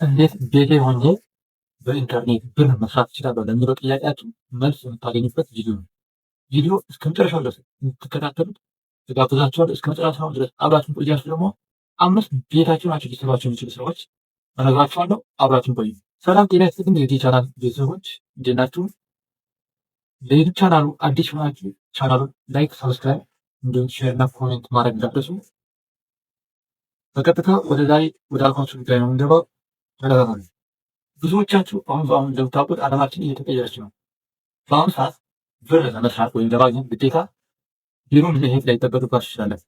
እንዴት ቤቴ ሆኜ በኢንተርኔት ብር መስራት እችላለሁ ለሚለው ጥያቄያችሁ መልስ የምታገኙበት ቪዲዮ ነው። ቪዲዮ እስከ መጨረሻው ድረስ እንድትከታተሉት እጋብዛችኋለሁ። እስከ መጨረሻው ድረስ አብራችሁን ቆያችሁ ደግሞ አምስት ቤታችሁ ናቸው ሊሰሯቸው የሚችሉ ስራዎች እነግራችኋለሁ። አብራችሁን ቆዩ። ሰላም ጤና ይስጥልኝ የዚህ ቻናል ቤተሰቦች፣ እንዴት ናችሁ? ለዩቱብ ቻናሉ አዲስ ሆናችሁ ቻናሉን like፣ subscribe እንዲሁም share እና comment ማድረግ እንዳትረሱ። በቀጥታ ወደ ዛሬ ወደ አልኳችሁ ጉዳይ ነው የምንገባው። ተከታተሉ። ብዙዎቻችሁ አሁን በአሁን እንደምታውቁት ዓለማችን እየተቀየረች ነው። በአሁኑ ሰዓት ብር ለመስራት ወይም ለማግኘት ግዴታ ቢሮ መሄድ ላይጠበቅባችሁ ይችላል።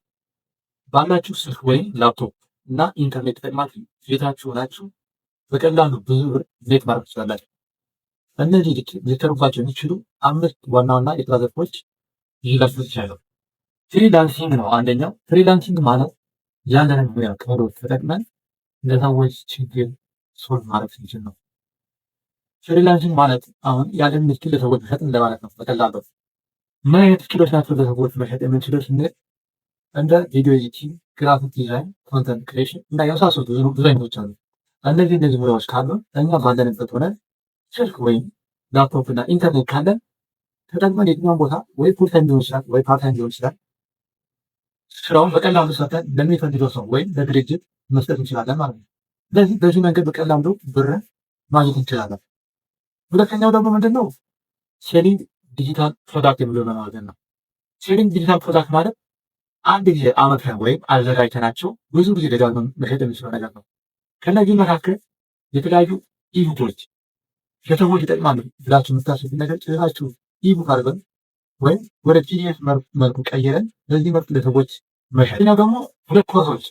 ባላችሁ ስልክ ወይም ላፕቶፕ እና ኢንተርኔት ተጠቅማችሁ ቤታችሁ ሆናችሁ በቀላሉ ብዙ ብር make ማድረግ ትችላላችሁ። እነዚህ ሊሰሩባቸው የሚችሉ አምስት ዋና ዋና የስራ ዘርፎች ይዤላችሁ መጥቻለሁ። Freelancing ነው አንደኛው። Freelancing ማለት ያለንን ሙያ ክህሎት ተጠቅመን ለሰዎች ችግር solve ማድረግ ስንችል ነው። Freelancing ማለት አሁን ያለንን skill ለሰዎች መሸጥ እንደማለት ነው። በቀላሉ ምን አይነት skill ኦች ናቸው ለሰዎች መሸጥ የምንችለው ስንል እንደ video editing፣ graphic design፣ content creation እና የመሳሰሉት ብዙ ብዙ አይነቶች አሉ። እነዚህ ሙያዎች ካሉ እኛ ባለንበት ሆነን ስልክ ወይም ላፕቶፕ እና ኢንተርኔት ካለን ተጠቅመን የትኛውን ቦታ ወይ full time ሊሆን ይችላል ወይ part time ሊሆን ይችላል፣ ስራውን በቀላሉ ሰርተን ለሚፈልገው ሰው ወይም ለድርጅት መስጠት እንችላለን ማለት ነው። ስለዚህ በዚህ መንገድ በቀላሉ ብር ማግኘት እንችላለን። ሁለተኛው ደግሞ ምንድን ነው? Selling digital product የሚለው ማለት ነው። Selling digital product ማለት አንድ ጊዜ አመትረን ወይም አዘጋጅተናቸው ብዙ ጊዜ ደጋግመን መሸጥ የሚችለው ነገር ነው። ከእነዚህ መካከል የተለያዩ ebook ኦች፣ ለሰዎች ይጠቅማሉ ብላችሁ የምታስቡት ነገር ጽፋችሁ ebook አድርገን ወይም ወደ PDF መልኩ ቀይረን በዚህ መልኩ ለሰዎች መሸጥ። ሌላው ደግሞ ሁለት ኮርሶች፣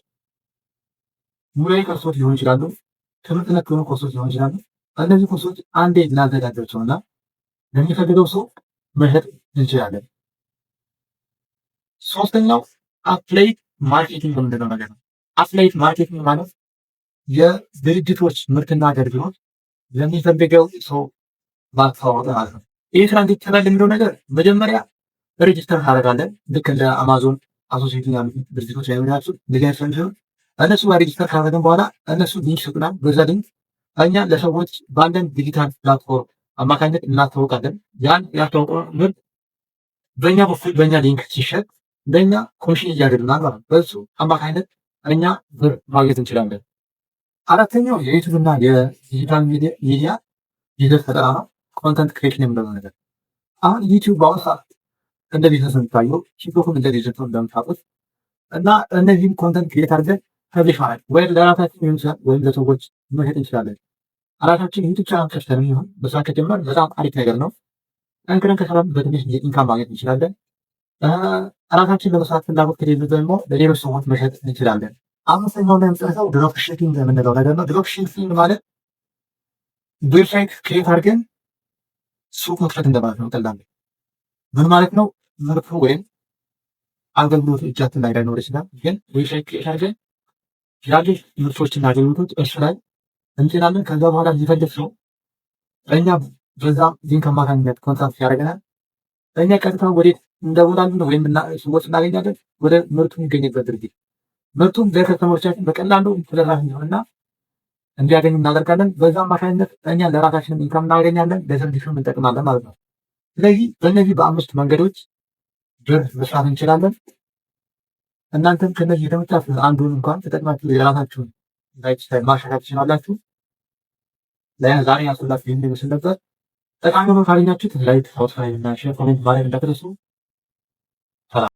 ሙያዊ ኮርሶች ሊሆኑ ይችላሉ፣ ትምህርት ነክ የሆኑ ኮርሶች ሊሆኑ ይችላሉ። እነዚህ ኮርሶች አንዴ እናዘጋጃቸውና ለሚፈልገው ሰው መሸጥ እንችላለን። ሶስተኛው affiliate marketing የምንለው ነገር ነው። Affiliate marketing ማለት የድርጅቶች ምርትና አገልግሎት ለሚፈልገው ሰው ማስተዋወቅ ማለት ነው። ይህ ስራ እንዴት ይሰራል የሚለው ነገር መጀመሪያ register እናደርጋለን። ልክ እንደ Amazon Associate ያሉ ድርጅቶች ያሉ እንደዚህ አይነት ሲሆን እነሱ ጋር register ካደረግን በኋላ እነሱ link ይሰጡናል። በዛ link እኛ ለሰዎች ባለን digital platform አማካኝነት እናስተዋውቃለን። ያን ያስተዋወቀው ምርት በእኛ በኩል በእኛ link ሲሸጥ ለእኛ ኮሚሽን እያገኙናል ማለት ነው። በሱ አማካኝነት እኛ ብር ማግኘት እንችላለን። አራተኛው የ YouTube እና የ digital media ይዘት ፈጠራ ነው። Content creation የምንለው ነገር አሁን YouTube በአሁኑ ሰዓት እንደ ቢዝነስ ነው የሚታየው። TikTok ም እንደ ቢዝነስ ነው እንደምታውቁት። እና እነዚህም content create አድርገን publish ማለት ወይም ለራሳችን ሊሆን ይችላል ወይም ለሰዎች መሸጥ እንችላለን። ራሳችን YouTube channel ከፍተን ይሁን መስራት ከጀመርን በጣም አሪፍ ነገር ነው። ጠንክረን ከሰራን በትንሽ ጊዜ income ማግኘት እንችላለን። ራሳችን ለመስራት ፍላጎት ከሌለ ደግሞ ለሌሎች ሰዎች መሸጥ እንችላለን። አምስተኛው እና የመጨረሻው drop shipping የምንለው ነገር ነው። Drop shipping ማለት website create አድርገን ሱቅ መክፈት እንደማለት ነው። ቀላል ምን ማለት ነው? ምርቱ ወይም አገልግሎቱ እጃችን ላይ ላይኖር ይችላል። ግን website create አድርገን ያሉ ምርቶችና አገልግሎቶች እርሱ ላይ እንጭናለን። ከዛ በኋላ የሚፈልግ ሰው እኛ በዛ link አማካኝነት contact ያደርገናል። እኛ ቀጥታ ወዴት እንደውላለን ወይም ሰዎች እናገኛለን? ወደ ምርቱ የሚገኝበት ድርጅት ምርቱን ለ customer ኦቻችን በቀላሉ ተደራሽ እንዲሆንና እንዲያገኙ እናደርጋለን። በዛ አማካኝነት እኛ ለራሳችንም income እናገኛለን፣ ለድርጅቱም እንጠቅማለን ማለት ነው። ስለዚህ በእነዚህ በአምስት መንገዶች ብር መስራት እንችላለን። እናንተም ከነዚህ የተመቻችሁ አንዱን እንኳን ተጠቅማችሁ የራሳችሁን lifestyle ማሻሻል ትችላላችሁ። ለዛሬ ያስላችሁ ይህን ይመስል ነበር። ጠቃሚ ሆኖ ካገኛችሁት like፣ subscribe እና share፣ comment ማድረግ እንዳትረሱ። ሰላም።